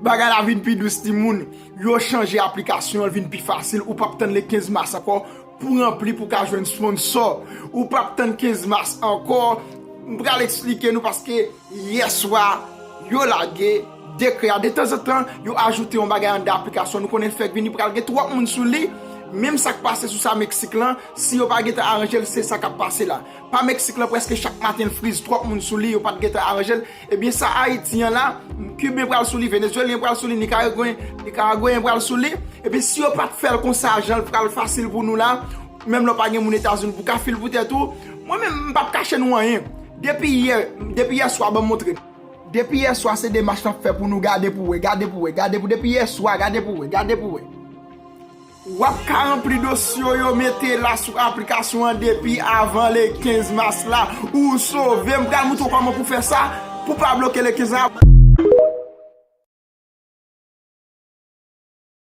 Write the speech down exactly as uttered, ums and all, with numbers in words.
Bagay la vin pi dous, timoun. Yo chanje aplikasyon an, l vin pi fasil. Ou p ap tann le kenz mas ankò pou ranpli pou w ka jwenn sponsò. Ou p ap tann kenz mas ankò. M pral eksplike nou paske yèswa yo lage dekrè a. Detanzantan, yo ajoute yon bagay anndan aplikasyon. Nou konnen fèk vini pral gen twòp moun sou li. Menm sa k pase sou sa Meksik lan, si yo pa gentan aranje l, se sa k ap pase la. Pa Meksik lan, prèske chak maten l friz, twòp moun sou li, yo pa t gentan aranje l. Ebyen sa Ayiti an la, Kiben pral sou li, Venezuelyen pral sou li, Nikaragwen, Nikaragweyen pral sou li. Ebyen si yo pa t fè l konsa, jan l pral fasil pou nou la, menm lè w pa gen moun Etazini pou ka fil pou tèt ou, mwen menm m p ap kache nou anyen. Depi yè, depi yèswa, ban m montre. Depi yèswa, se demach n ap fè pou nou, gade pou wè, gade pou wè, gade pou, depi yèswa, gade pou wè, gade pou wè. W ap ka ranpli dosye w yo, mete la sou aplikasyon an depi avan le kenz mas la. Ou sove, m pral moutre w kòman pou fè sa, pou pa bloke le kenz la.